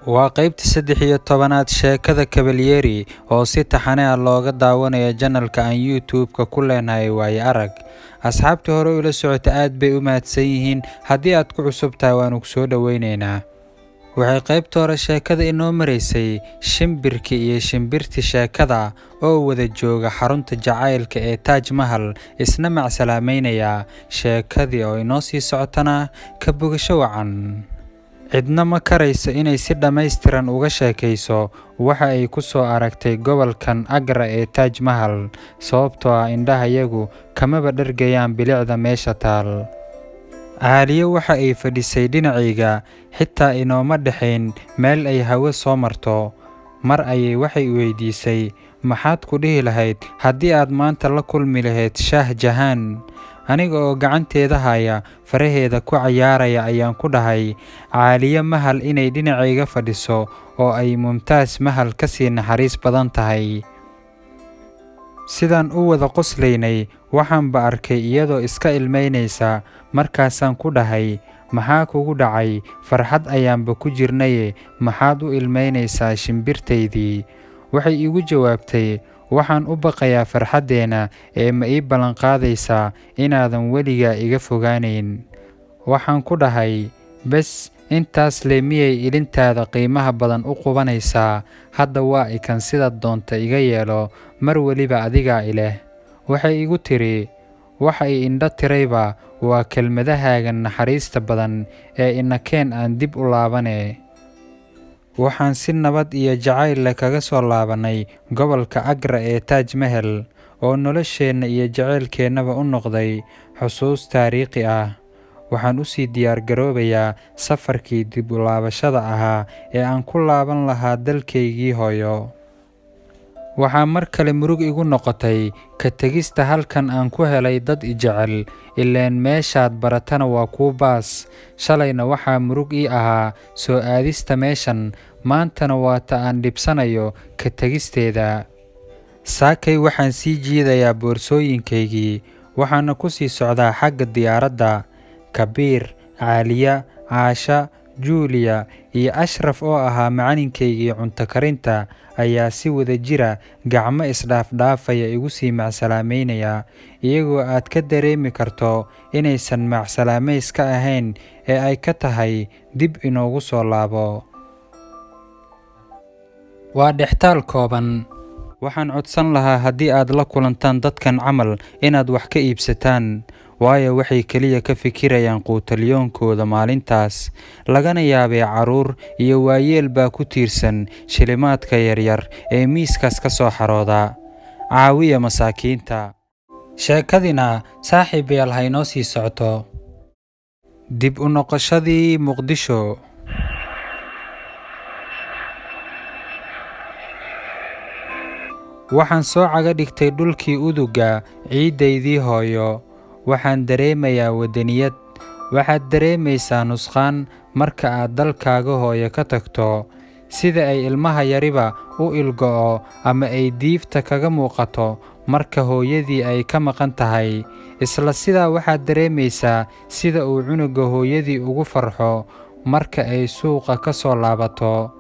Waa qaybta 13aad sheekada Kabalyeeri oo si taxane ah looga daawanayo channel-ka aan YouTube-ka ku leenahay Waayo Arag. Asxaabtii hore ula socota aad bay u mahadsan yihiin. Haddii aad ku cusub tahay, waanu ku soo dhoweynaynaa. Waxay qaybta hore sheekada inoo maraysay shimbirkii iyo shimbirtii sheekada oo wada jooga xarunta jacaylka ee Taj Mahal, isna macsalaameynaya. Sheekadii oo inoo sii socotana ka bogasho wacan. Cidna ma karayso inay si dhammaystiran uga sheekayso waxa ay ku soo aragtay gobolkan Agra ee Taj Mahal, sababtoo ah indhahayagu kamaba dhergayaan bilicda meesha taal. Caaliyo waxa ay fadhisay dhinacayga, xitaa inooma dhexayn meel ay hawo soo marto. Mar ayay waxay weydiisay, "Maxaad ku dhihi lahayd haddii aad maanta la kulmi lahayd Shaah Jahaan?" Aniga oo gacanteeda haya, faraheeda ku cayaaraya, ayaan ku dhahay, Caaliyo Mahal inay dhinacayga fadhiso oo ay Mumtaaz Mahal ka sii naxariis badan tahay. Sidaan u wada qoslaynay, waxaanba arkay iyadoo iska ilmeynaysa. Markaasaan ku dhahay, "Maxaa kugu dhacay? Farxad ayaanba ku jirnaye, maxaad u ilmeynaysaa shimbirtaydii?" Waxay iigu jawaabtay, "Waxaan u baqayaa farxaddeena, ee ma ii ballanqaadaysaa inaadan weligaa iga fogaanayn?" Waxaan ku dhahay, "Bes intaas le miyay ilintaada qiimaha badan u qubanaysaa? Hadda waa ikan, sidaad doonta iga yeelo, mar weliba adigaa ileh." Waxay igu tiri, "Waxa i indho tirayba waa kelmadahaaga naxariista badan ee inakeen aan dib u laabane." Waxaan si nabad iyo jacayl leh kaga soo laabanay gobolka Agra ee Taj Mahal, oo nolosheenna iyo jacaylkeennaba u noqday xusuus taariikhi ah. Waxaan u sii diyaar garoobayaa safarkii dib u laabashada ahaa ee aan ku laaban lahaa dalkaygii hooyo. Waxaa mar kale murug igu noqotay ka tegista halkan aan ku helay dad i jecel, ileen meeshaad baratana waa kuu baas. Shalayna waxaa murug ii ahaa soo aadista meeshan, maantana waa ta aan dhibsanayo ka tegisteeda. Saakay waxaan sii jiidayaa boorsooyinkaygii, waxaana ku sii socdaa xagga diyaaradda. Kabiir, Caaliya, Caasha, Julia iyo Ashraf oo ahaa macalinkaygii cunto karinta ayaa si wadajira gacmo isdhaafdhaafaya igu sii macsalaameynaya, iyagoo aad ka dareemi karto inaysan macsalaameys ka ahayn ee ay ka tahay dib inoogu soo laabo. Waa dhextaal kooban. Waxaan codsan lahaa, haddii aad la kulantaan dadkan camal, inaad wax ka iibsataan, waayo waxay keliya ka fikirayaan quutalyoonkooda maalintaas, lagana yaabee carruur iyo waayeel baa ku tiirsan shilimaadka yaryar ee miiskaas ka soo xarooda. Caawiya masaakiinta. Sheekadina, saaxiibayaal, ha inoo sii socoto. Dib u noqoshadii Muqdisho. Waxaan soo caga dhigtay dhulkii udugga ciiddaydii hooyo. Waxaan dareemayaa waddaniyad. Waxaad dareemaysaa nusqaan marka aad dalkaaga hooyo ka tagto, sida ay ilmaha yariba u ilgo'o ama ay diifta kaga muuqato marka hooyadii ay ka maqan tahay. Isla sidaa waxaad dareemaysaa sida uu cunuga hooyadii ugu farxo marka ay suuqa ka soo laabato.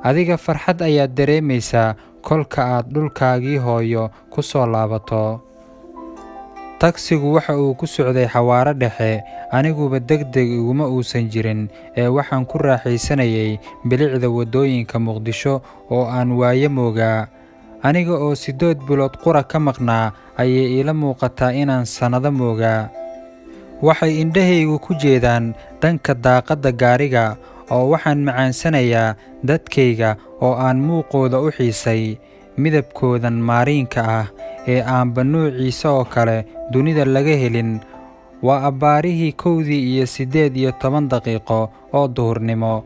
Adiga farxad ayaad dareemaysaa kolka aad dhulkaagii hooyo ku soo laabato. Tagsigu waxa uu ku socday xawaare dhexe, aniguba degdeg iguma uusan jirin ee waxaan ku raaxaysanayay bilicda waddooyinka Muqdisho oo aan waayo moogaa. Aniga oo 8 bilood qura ka maqnaa ayay iila muuqataa inaan sannado moogaa. Waxay indhahaygu ku jeedaan dhanka daaqadda gaariga, oo waxaan macaansanayaa dadkayga oo aan muuqooda u xiisay, midabkoodan maariinka ah ee aanba noociisa oo kale dunida laga helin. Waa abbaarihii 1:18 oo duhurnimo.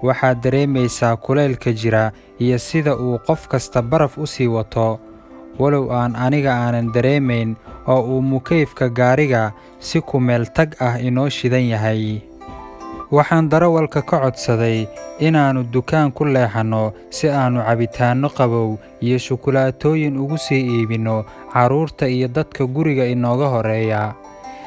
Waxaad dareemaysaa kulaylka jira iyo sida uu qof kasta baraf u sii wato, walow aan aniga aanan dareemayn oo uu mukeyfka gaariga si ku meel tag ah inoo shidan yahay. Waxaan darawalka ka codsaday inaannu dukaan ku leexanno si aannu cabitaanno qabow iyo shukulaatooyin ugu sii iibinno carruurta iyo dadka guriga inooga horreeya.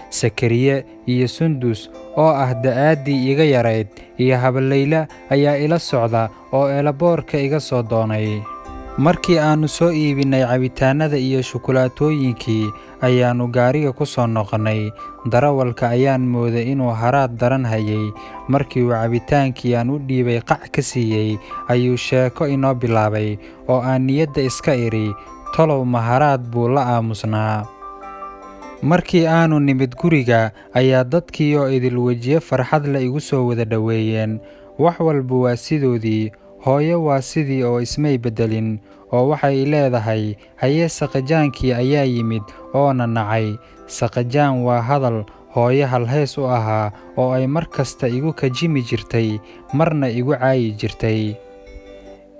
Sakariye iyo Sundus oo ah da'aaddii iga yarayd iyo Habaleyla ayaa ila socda oo eelaboorka iga soo doonay. Markii aannu soo iibinnay cabitaannada iyo shukulaatooyinkii ayaannu gaariga ku soo noqonnay. Darawalka ayaan mooday inuu haraad daran hayay. Markii uu cabitaankii aan u dhiibay qac ka siiyey, ayuu sheeko inoo bilaabay oo aan niyadda iska idhi, tolow ma haraad buu la aamusnaa. Markii aanu nimid guriga ayaa dadkii oo idil wejiyo farxad leh igu soo wada dhoweeyeen. Wax walba waa sidoodii. Hooyo waa sidii oo ismay beddelin, oo waxay leedahay, haye saqajaankii ayaa yimid oo na nacay. Saqajaan waa hadal hooyo halhays u ahaa oo ay mar kasta igu kajimi jirtay, marna igu caayi jirtay.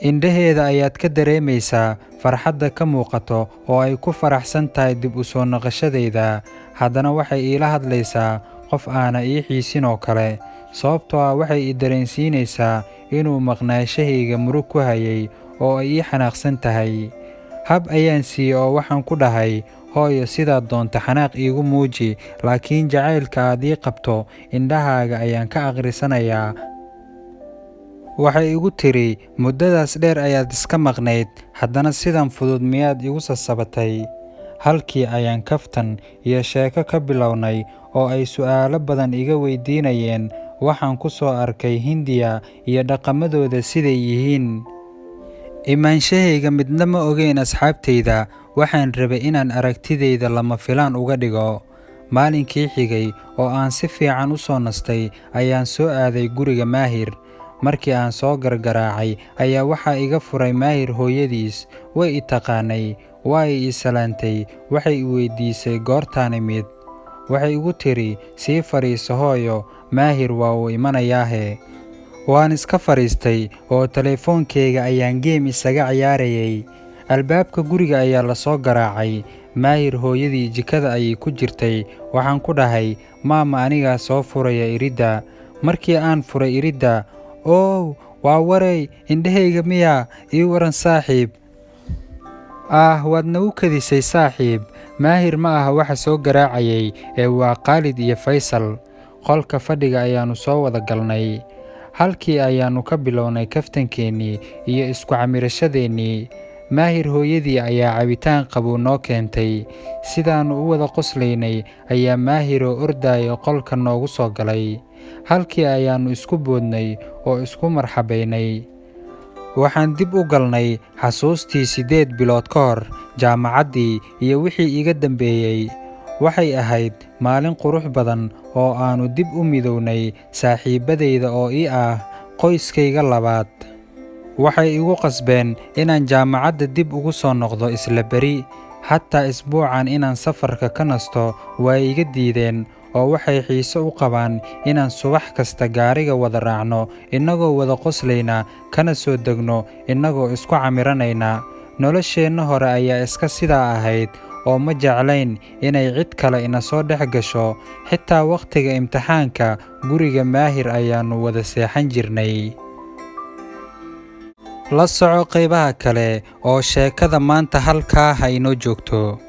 Indhaheeda ayaad ka dareemaysaa farxadda ka muuqato oo ay ku faraxsan tahay dib u soo noqoshadayda. Haddana waxay iila hadlaysaa qof aana ii xiisin oo kale, sababtoo ah waxay i dareensiinaysaa inuu maqnaanshahayga murug ku hayay oo ay ii xanaaqsan tahay. Hab ayaan siiyey oo waxaan ku dhahay, hooyo sidaad doonto xanaaq iigu muuji, laakiin jacaylka aad ii qabto indhahaaga ayaan ka akhrisanayaa. Waxay igu tiri, muddadaas dheer ayaad iska maqnayd, haddana sidan fudud miyaad igu sasabatay? Halkii ayaan kaftan iyo sheeko ka bilownay oo ay su'aalo badan iga weydiinayeen waxaan ku soo arkay Hindiya iyo dhaqamadooda siday yihiin. Imaanshahayga midna ma ogeyn asxaabtayda, waxaan rabay inaan aragtidayda lama filaan uga dhigo. Maalinkii xigay oo aan si fiican u soo nastay ayaan soo aaday guriga Maahir. Markii aan soo gargaraacay ayaa waxaa iga furay Maahir hooyadiis. Way i taqaanay, waa i salaantay, waxay i weydiisay goortaan imid. Waxay igu tiri, sii fadhiiso hooyo, Maahir waa uu imanayaahe. Waan iska fadhiistay oo telefoonkeyga ayaan game isaga ciyaarayay. Albaabka guriga ayaa la soo garaacay. Maahir hooyadii jikada ayay ku jirtay. Waxaan ku dhahay, maama anigaa soo furaya iridda. Markii aan furay iridda, oow, waa waray, indhahayga miyaa, ii waran saaxiib. Ah, waad nagu kadisay saaxiib. Maahir ma aha waxa soo garaacayay ee waa Khaalid iyo Faysal. Qolka fadhiga ayaannu soo wada galnay. Halkii ayaannu ka bilownay kaftankeennii iyo isku camirashadeennii. Maahir hooyadii ayaa cabitaan qabow noo keentay. Sidaannu u wada qoslaynay ayaa Maahir oo ordaya qolka noogu soo galay. Halkii ayaannu isku boodnay oo isku marxabaynay. Waxaan dib u galnay xasuustii 8 bilood ka hor, jaamacaddii iyo wixii iga dambeeyay. Waxay ahayd maalin qurux badan oo aannu dib u midownay saaxiibadayda oo ii ah qoyskayga labaad. Waxay igu qasbeen inaan jaamacadda dib ugu soo noqdo isla berri. Xataa isbuucan inaan safarka ka nasto waa iga diideen oo waxay xiiso u qabaan inaan subax kasta gaariga wada raacno innagoo wada qoslayna, kana soo degno innagoo isku camiranayna. Nolosheenna hore ayaa iska sidaa ahayd oo ma jeclayn inay cid kale ina soo dhex gasho. Xitaa wakhtiga imtixaanka guriga Maahir ayaannu wada seexan jirnay. La soco qaybaha kale oo sheekada maanta halkaa ha inoo joogto.